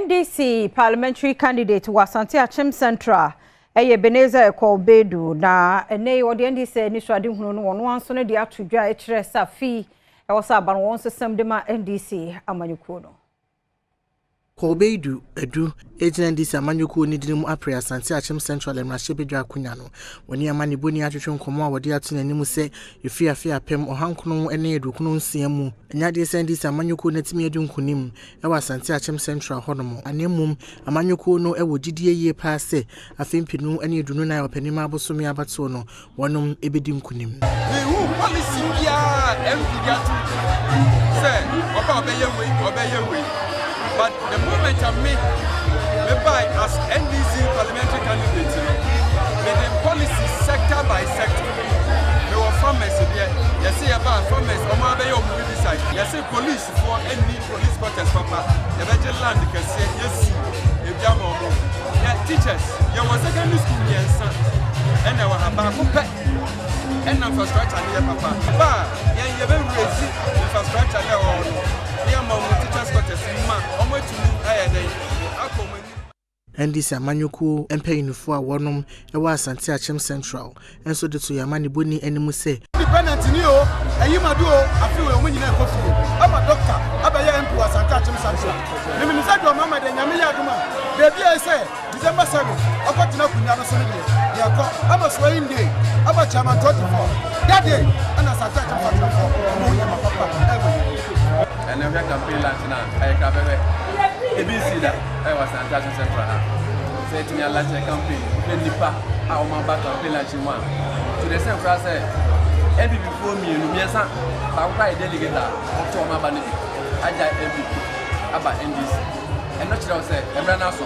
NDC parliamentary candidate wɔ Asante Akyem Central ɛyɛ Ebenezer Ekow Baidoo, na ɛnɛ yi wɔde NDC anisoadehunu no wɔn nso no de ato dwa kyerɛ sɛ afei ɛwɔ sɛ aba no wɔn nsesɛm de ma NDC amanyɔkuo no. Baidoo Adu egyina NDC amanyɔkuo ne din mu apere Asante Akyem Central mmarahyɛbadwa akonnwa no. Wɔne amanebɔni atwetwe nkɔmmɔ a wɔde ato n'anim sɛ ɛfiri afe 1996 mu ɛnyɛ adeɛ sɛ NDC amanyɔkuo no atumi adi nkonim ɛwɔ Asante Akyem Central hɔnom, na mmom amanyɔkuo no ɛwɔ gyidie yie paa sɛ afe 2024 Ɔpɛnim abosome abatoɔ no wɔnom ɛbɛdi nkonim. Mehu policy biara MP de ato sɛ ɔba ɔbɛyɛ wei, ɔbɛyɛ wei, but the moment a me bae as NDC parliamentary candidate no, mede policy sector by sector. Mewɔ farmers deɛ, yɛse yɛba farmers, ɔmo abɛyɛ ɔmo bibi side. Yɛse policefoɔ ɛnni police quarters papa, yɛbɛgye land kɛseɛ, yɛsi ebi ama ɔmo. Yɛ teachers, yɛwɔ secondary school mmiɛnsa ɛna ɛwɔ ha, baako pɛ ɛna infrastructure no yɛ papa. Ba a yɛn yɛbɛwurɛsi infrastructure no ɛwɔ hɔ no ne ama ɔmo teachers quarters ma ɔmo atumi ayɛ dɛn akɔ ɔmo anim. NDC amanyɔkuo mpanyinfoɔ a wɔnom ɛwɔ Asante Akyem Central nso de to yɛn amanebɔni anim sɛ Independent ni o, ɛyimadu o, afi wɔ ɔmo nyinaa ɛkɔ fie ama doctor abɛyɛ MP wɔ Asante Akyem Central. Mímu sɛ deɛ ɔmo ama deɛ Nyame yɛ adum a beebi a ɛsɛ December 7 ɔkɔtena akonnwa no so no deɛ, yɛkɔ ama swearing day ama chairman 24 that day, ɛna Asante Akyem Central fɔ ɔmo ho nyɛma papa ɛwɔ yɛn. Ɛnɛ hwɛ campaign launch na ɛyɛ kra bɛhwɛ ebi nsi da ɛwɔ Asante Akyem Central ha sɛ ɛtumi alaunch campaign. Hwɛ nipa a wɔn aba campaign launch mu a, to the extent koraa sɛ NPP foɔ mmienu mmiɛnsa, baako koraa yɛ delegate a ɔto wɔn aba no bi agya NPP aba NDC. Ɛno kyerɛ sɛ mmerɛ no aso.